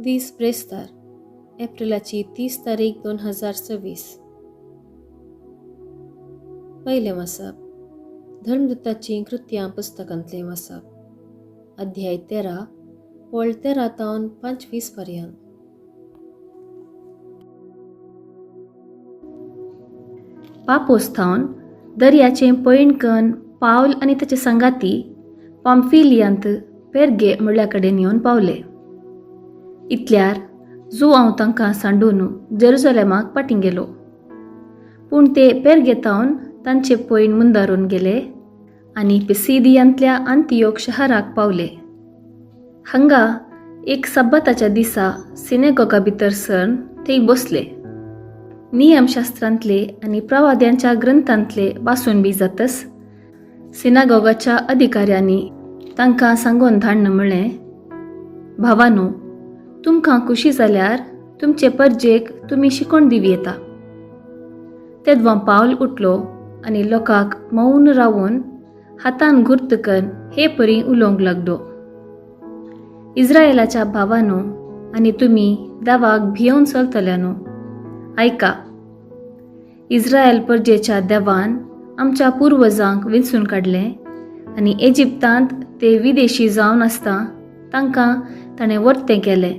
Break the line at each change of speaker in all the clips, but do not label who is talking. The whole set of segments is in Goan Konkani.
दीस ब्रेस्तार, एप्रिलाची 30 तारीख 2026. पयलें वाचप धर्मदूताचीं कृत्यां पुस्तकांतलें वाचप, अध्याय 13, वळ 13 तावन 25 पर्यंत.
पापोस थावन दर्याचें पयण कन पावल आनी ताचे सांगाती पाम्फिलियांत पेर्गे म्हळ्या कडेन येवन पावले. इतल्यार जुआंव तांकां सांडून जेरुजलेमाक फाटीं गेलो. पूण ते पेर्गे थावन तांचे पयण मुंदारून गेले आनी पिसिदियांतल्या आंतियोक शहराक पावले. हांगा एक सब्बताच्या दिसा सिनेगोगा भितर सरन थंय बसले. नियमशास्त्रांतले आनी प्रवाद्यांच्या ग्रंथांतले वाचून बी जातच सिनागोगाच्या अधिकाऱ्यांनी तांकां सांगून धाडन म्हळें, भावानो, तुमकां खुशी जाल्यार तुमचे परजेक तुमी शिकोवन दिवं येता. तेदवां पावल उठलो आनी लोकांक मौन रावून हातान गुर्त करून हे परी उलोवंक लागलो. इस्रायलाच्या भावानो आनी तुमी देवाक भियोवन चलतल्यानो, आयका. इस्रायल परजेच्या देवान आमच्या पुर्वजांक विंचून काडलें आनी इजिप्तांत ते विदेशी जावन आसता तांकां ताणें वर्तें केलें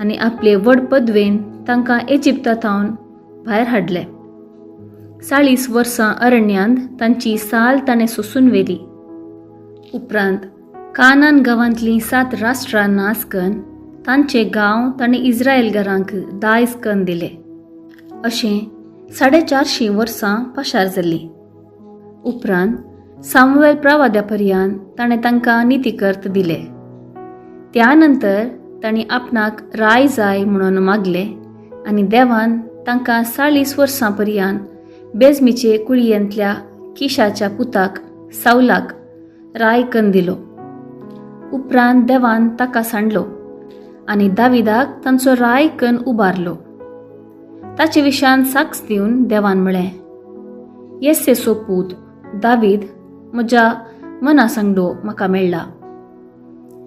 आनी आपले व्हड पदवेन तांकां इजिप्ता थावन भायर हाडले. 40 वर्सां अरण्यांत तांची साल ताणें सोसून व्हेली. उपरांत कानान गांवांतलीं 7 राष्ट्रां नास करून तांचे गांव ताणें इस्रायल घरांक दायज करून दिले. अशें 450 वर्सां पाशार जालीं. उपरांत सामुएल प्रवाद्या पर्यान ताणें तांकां नितीकर्त दिले. त्या नंतर तांणी आपणाक राय जाय म्हणून मागले आनी देवान तांकां 40 वर्सां पर्यान बेजमीचे कुळयेंतल्या किशाच्या पुताक सावलाक राय कन दिलो. उपरांत देवान ताका सांडलो आनी दाविदाक तांचो राय कन उबारलो. ताचे विशान साक्ष दिवन देवान म्हळें, येस्सेचो पूत दावीद म्हज्या मना सांगडो म्हाका मेळ्ळा.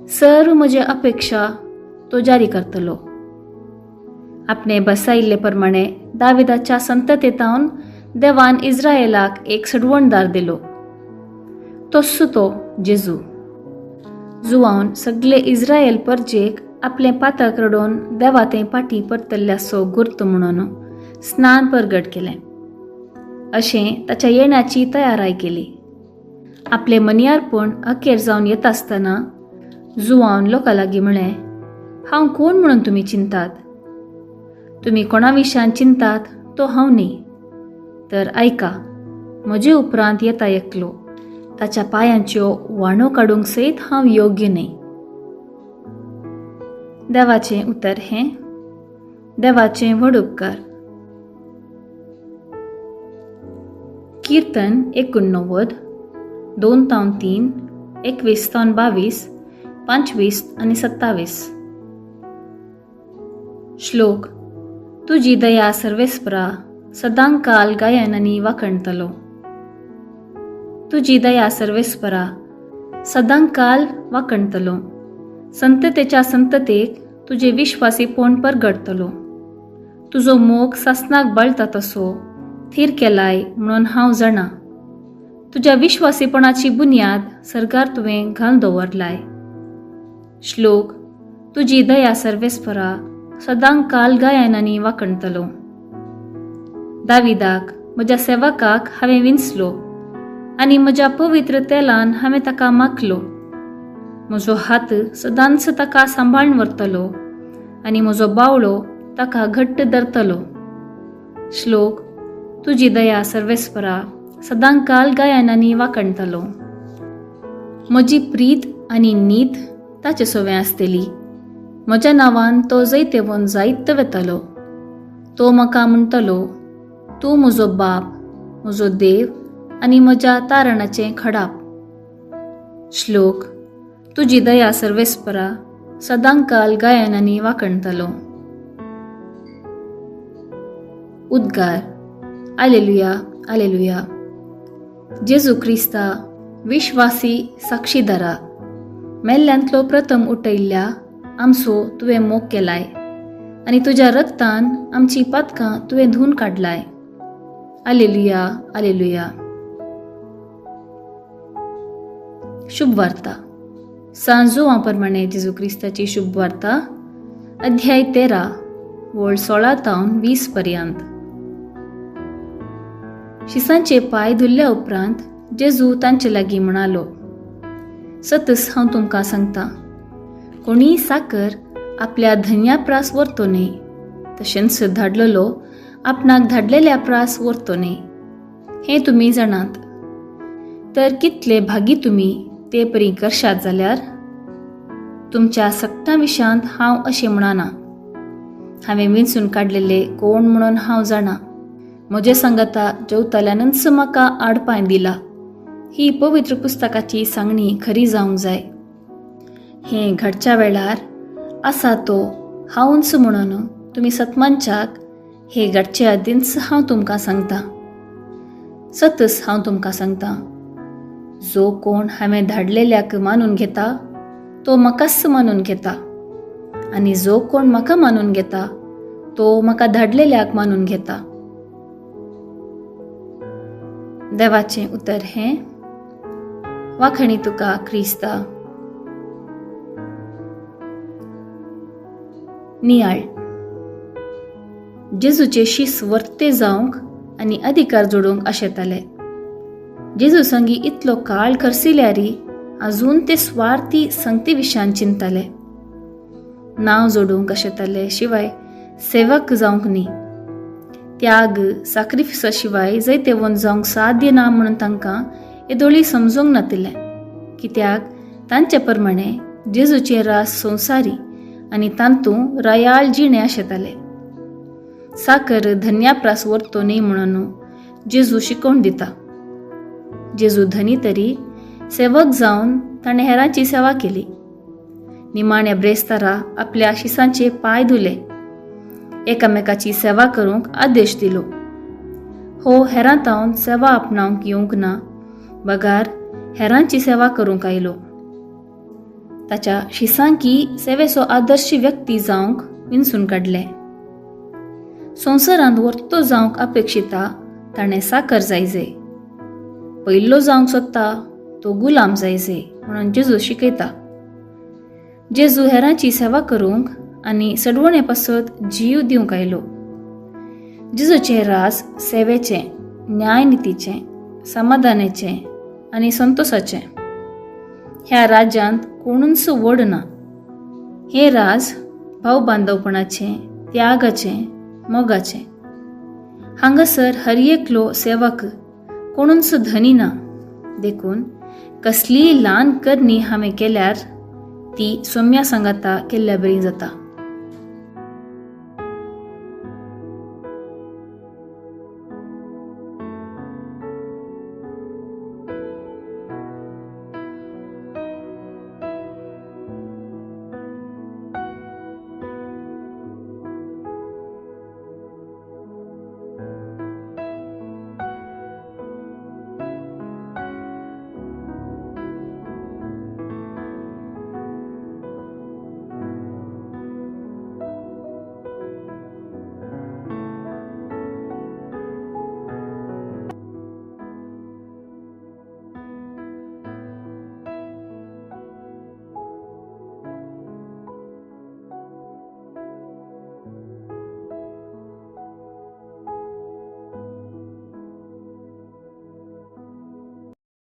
सर्व म्हजे अपेक्षा तो जारी करतलो. आपणे बसायिल्ले प्रमाणे दाविदाच्या संततेतावन देवान इस्रायलाक एक सडवणदार दिलो, तस्सो तो जेजू. जुवान सगळे इस्रायल परजेक आपलें पातक रडोवन देवा तें पाटी परतल्ल्याचो गुर्त म्हणून स्नान परगट केलें. अशें ताच्या येण्याची तयाराय केली. आपले मनियारपण अखेर जावन येता आसतना जुवान लोकां लागीं म्हळें, हांव कोण म्हणून तुमी चिंतात? तुमी कोणा विशयान चिंतात तो हांव न्ही. तर आयका, म्हजे उपरांत येता एकलो, ताच्या पांयांच्यो वाणो काडूंक सयत हांव योग्य न्हय. देवाचें उतर हें. देवाचें व्हड उपकार. कीर्तन 89, 2 तावन 3, 21 तावन 22, 25 आनी 27. श्लोक. तुजी दया सर्वेस्परा सदांकाल गायन आनी वाखणतलो. तुजी दया सर्वेस्परा सदांकाल वाखणतलो. संततेच्या संततेक तुजे विश्वासीपण परगडतलो. तुजो मोग सासनाक बळटा तसो थीर केलाय म्हणून हांव जाणा. तुज्या विश्वासीपणाची बुन्याद सरकार तुवें घालून दवरलाय. श्लोक. तुजी दया सर्वेस्परा सदांकाल गायनांनी वाखणतलो. दाविदाक म्हज्या सेवकाक हांवें विंचलो आनी म्हज्या पवित्र तेलान हांवें ताका माखलो. म्हजो हात सदांच ताका सांबाळून व्हरतलो आनी म्हजो बावळो ताका घट्ट धरतलो. श्लोक. तुजी दया सर्वेस्परा सदांकाल गायनांनी वाखणतलो. म्हजी प्रीत आनी नीत ताचे सवें आसतली. म्हज्या नांवान तो जैतेवन जायत वेतलो. तो म्हाका म्हणटलो, तूं म्हजो बाप, म्हजो देव आनी म्हज्या तारणाचें खडाप. श्लोक. तुजी दया सर्वेस्परा सदांकाल गायनांनी वाखणतलो. उद्गार. आलेलुया, आलेलुया. जेजू क्रिस्ता विश्वासी साक्षीदारा, मेल्ल्यांतलो प्रथम उठयल्ल्या, आमचो तुवें मोग केलाय आनी तुज्या रक्तान आमची पातकां तुवें धुवन काडलाय. आलेलुया, आलेलुया. शुभ वार्ता सांजो प्रमाणे जेजू क्रिस्ताची शुभ वार्ता, अध्याय 13, वळ 16 तावन 20 पर्यंत. शिसांचे पांय धुल्ल्या उपरांत जेजू तांचे लागीं म्हणालो, सतस हांव तुमकां सांगता, कोणीय साकर आपल्या धन्या प्रास व्हरतो न्हय, तशेंच धाडलेलो आपणाक धाडलेल्या प्रास व्हरतो न्हय, हें तुमी जाणात. तर कितले भागी तुमी ते परी करशात जाल्यार. तुमच्या सगटां विशांत हांव अशें म्हणना. हांवें विंचून काडलेले कोण म्हणून हांव जाणा. म्हजे सांगाता जेवताल्यानच म्हाका आडपांय दिला, ही पवित्र पुस्तकाची सांगणी खरी जावंक जाय. हें घडच्या वेळार आसा तो हांवूच म्हणून तुमी सतमानच्याक हे घडचे आदींच हांव तुमकां सांगता. सतच हांव तुमकां सांगता, जो कोण हांवें धाडलेल्याक मानून घेता तो म्हाकाच मानून घेता, आनी जो कोण म्हाका मानून घेता तो म्हाका धाडलेल्याक मानून घेता. देवाचें उतर हें. वाखणी तुका क्रिस्ता. नियाळ. जेजूचे शीस वर्ते जावंक आनी अधिकार जोडूंक आशेताले. जेजू संगी इतलो काळ खर्सिल्यारी अजून ते स्वार्थी संगती विशयान चिंताले. नांव जोडूंक आशेताले शिवाय सेवक जावंक न्ही. त्याग साक्रिफिसा शिवाय जैतेवंत जावंक साध्य ना म्हणून तांकां येदोळी समजूंक नातिल्लें, कित्याक तांचे प्रमाणे जेजूचें रास संवसारी आनी तांतू रायाळ जिणें आशेताले. साकर धन्याप्रास व्हरतो न्ही म्हणून जेजू शिकोवन दिता. जेजू धनी तरी सेवक जावन ताणें हेरांची सेवा केली. निमाण्या ब्रेस्तारा आपल्या शिसांचे पांय धुले, एकामेकाची सेवा करूंक आदेश दिलो. हो हेरां तावन सेवा आपणावंक येवंक ना, बगार हेरांची सेवा करूंक आयलो. ताच्या शिसांकी सेवेचो आदर्श व्यक्ती जावंक विंचून काडले. संवसारांत वर्तो जावंक अपेक्षिता ताणें साकर जायजे, पयल्लो जावंक सोदता तो गुलाम जायजे म्हणून जेजू शिकयता. जेजू हेरांची सेवा करूंक आनी सडवणे पासत जीव दिवंक आयलो. जेजूचें रास सेवेचें, न्यायनितीचें, समाधानाचें आनी संतोसाचें. ह्या राज्यांत कोणूच व्हड ना. हें राज भाव बांदवपणाचें, त्यागाचें, मोगाचें. हांगासर हर एकलो सेवक, कोणूच धनी ना. देखून कसलीय ल्हान करणी हांवें केल्यार ती सोम्या सांगाता केल्ल्या बरी जाता.